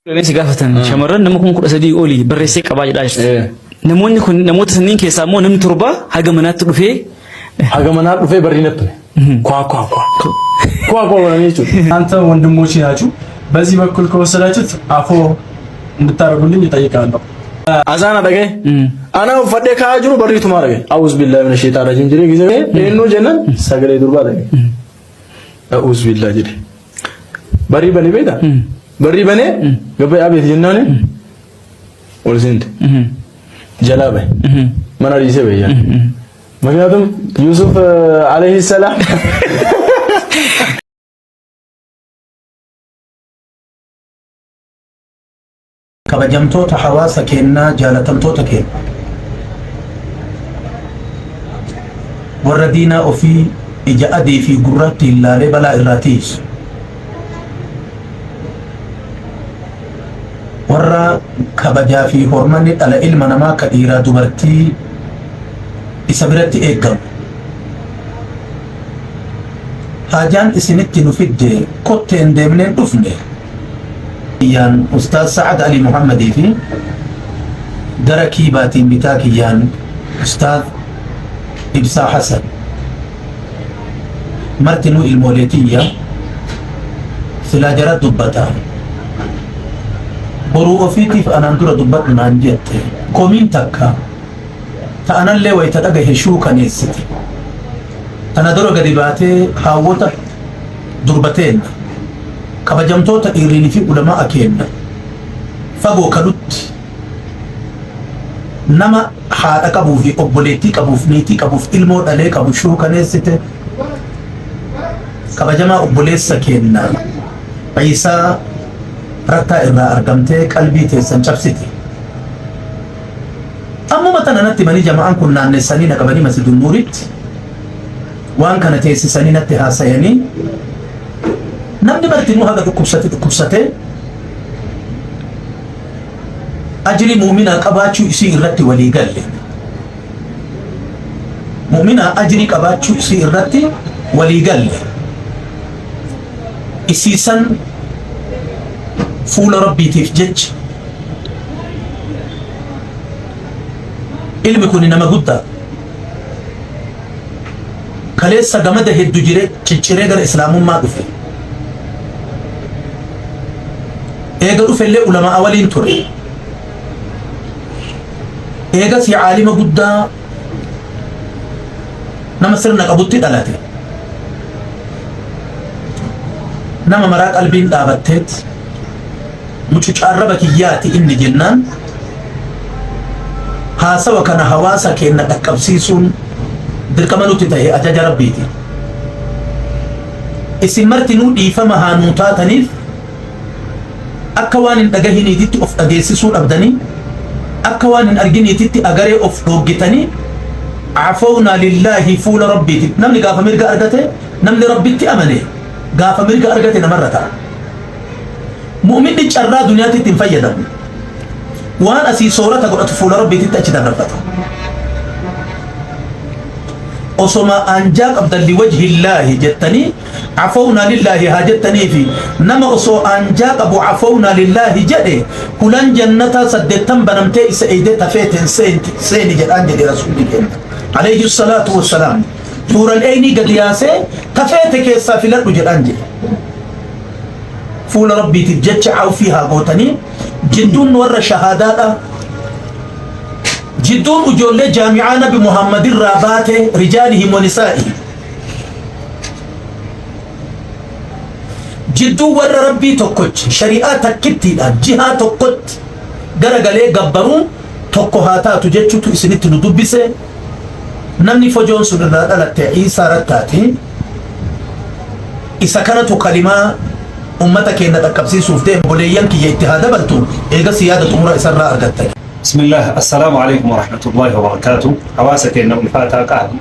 Si gaafatan shamarran nama 13,000 olii barreessee qabaa jedhaa jirti. Namoonni kun namoota sanniin keessaa immoo namni torba haga manaatti dhufee Haga manaa dhufee barrii natti tume. Kwaa kwaa kwaa. Kwaa kwaa godhanii jechuudha. እናንተ ወንድሞቼ ናችሁ። በዚህ በኩል ከወሰዳችሁት አፎ እንድታደርጉልኝ እጠይቃለሁ። Azaana dhagaye. Ana uffadhee kaa'aa jiru barrii tumaa dhagaye. A'uuz billaahi mina sheexaan rajiim jedhee gisee eenyu jennaan sagalee durbaa dhagaye. A'uuz billaahi jedhe. Barrii banee beektaa? Barrii banee gabbee abeet jennaan ol seente. Jalaa bahe. Mana dhiisee bahe jala. ምክንያቱም ዩሱፍ አለይሂ ሰላም Kabajamtoota hawaasa keennaa, jaalatamtoota keenna, warra diinaa ofii ija adii fi gurraattiin laalee balaa irraa tiiysu, warra kabajaa fi hormanni dhala ilma namaa ka dhiiraa dubartii isa biratti eeggamu. Haajaan isinitti nu fidde kotteen deemneen dhufne. Kiyyaan Ustaaz Sa'ad Ali Muhammadii fi gara kiibaatiin bitaa kiyyaan Ustaaz Ibsaa Hasan. Martinuu ilmoolee tiyya silaa jara dubbata. Boruu ofiitiif anaan dura dubbadhu naan jette. Komiin takka ta anallee wayita dhagahe shuukaneessite. Tana dura gadi baatee haawwota durba teenna, kabajamtoota dhiirriinii fi ulama'a keenna fagoo kalutti nama haadha qabuu fi obboleettii qabuuf niitii qabuuf ilmoo dhalee qabu shuukaneessite. Kabajamaa obboleessa keenna Ciisaa Rattaa irraa argamtee qalbii teessan cabsite. Ammuma tana natti himanii jama'aan kun naannessanii na qabanii Masjidun Nuuritti waan kana teessisanii natti haasayanii namni martinuu haga dhukkubsate dhukkubsatee ajrii mu'minaa qabaachuu isii irratti walii galle. Mu'minaa ajrii qabaachuu isii irratti walii galle. Isii san fuula Rabbiitiif jecha ilmi kuni nama guddaa kaleessa gamada heddu jire cicciree gara islaamummaa dhufe. Eega dhufellee ulama'a waliin ture. Eegasii caalima guddaa nama sirna qabutti dhalate. Nama maraa qalbiin dhaabatteet mucuca arraba kiyyaati inni jennaan haasawa kana hawaasa keenna dhaqqabsiisuun dirqama nutti tahe ajaja Rabbiitiin. Isin martinuu dhiifama haa nuu taataniif akka waan hin dhagahiniititti of dhageessisuu dhabdanii, akka waan hin arginiititti agaree of dhooggitanii, afownaa lillaahi fuula Rabbiiti. Namni gaafa mirga argate, namni Rabbitti amane gaafa mirga argate namarra ta'a. Mu'minni carraa duniyaatitti hin fayyadamu. Waan asii soorata godhatu fuula Rabbiititti achi dabarfata. Osoma anjaa qabdan liwajhillaahi jettanii afownaa lillaahi haa jettanii fi nama osoo anjaa qabu afownaa lillaahi jedhe hulan jannataa 80 banamtee isa eeydee tafeeten seeni jedhaan jedhe rasuulli keenya alayhi salaatu wassalaam. Huural eeynii gadi yaasee tafeete keessaa filadhu jedhaan jedhe. Fuula Rabbiitiif jecha awfii haa gootanii jidduun warra shahaadaadha. Jidduun ijoollee jaami'aa Nabi Muhammad irraa baate rijaalihim wa nisaa'ihim. Jidduu warra Rabbii tokkocha shari'aa takkittiidhaan jihaa tokkotti garagalee gabbaruu tokko haa taatu jechuutu isinitti nu dubbise. Namni fojoon sun irraa dhalatte Iisaa Rattaati. Isa kanatu kalimaa ummata keenna dhaqqabsiisuuf deema. Obboleeyyan kiyya itti haa dabaltu eegasii yaada xumura isarraa argattani. Bismillaah Assalaamu Aleykum Warahmatullaahi Wabarakaatuh Hawaasa keenna ulfaataa qaali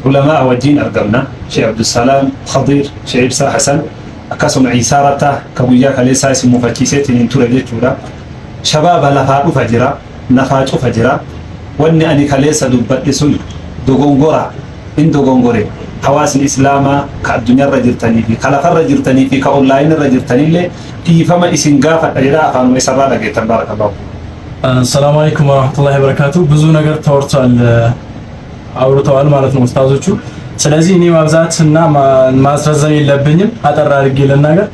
Ulamaa'a wajjiin argamna Sheikh Abdusalaam Khadiir Sheikh Ibsaa Hasan akkasuma Iisaa Rattaa ka guyyaa kaleessaa isin mufachiiseetiniin ture jechuudha Shabaaba lafaa dhufa jira nafaa cufa jira wanni ani kaleessa dubbadhe sun dogongora in dogongore Hawaasni Islaamaa ka addunyaarra jirtanii fi ka lafarra jirtanii fi ka onlaayinirra jirtanillee dhiifama isin gaafadha jedha afaanuma isarraa dhageettan baarakallahu. ሰላም አለይኩም ወራህመቱላሂ ወበረካቱ። ብዙ ነገር ተወርቷል አውርተዋል ማለት ነው ኡስታዞቹ። ስለዚህ እኔ ማብዛት እና ማስረዘም የለብኝም፣ አጠር አድርጌ ልናገር።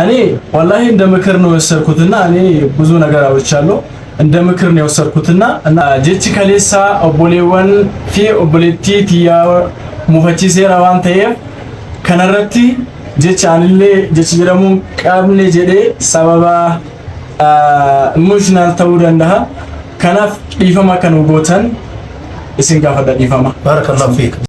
እኔ ወላሂ እንደ ምክር ነው የወሰድኩትና እኔ ብዙ ነገር አውርቻለሁ። እንደ ምክር ነው የወሰድኩትና እና jechi kaleessa obboleewwan fi obboleettii tiyyaa mufachiiseera waan ta'eef kanarratti jecha anillee jechi jedhamuun qabne jedhee sababa emotional ta'uu danda'a. Kanaaf dhiifama akka nu gootan isin gaafadha dhiifama. Barakallahu fiik.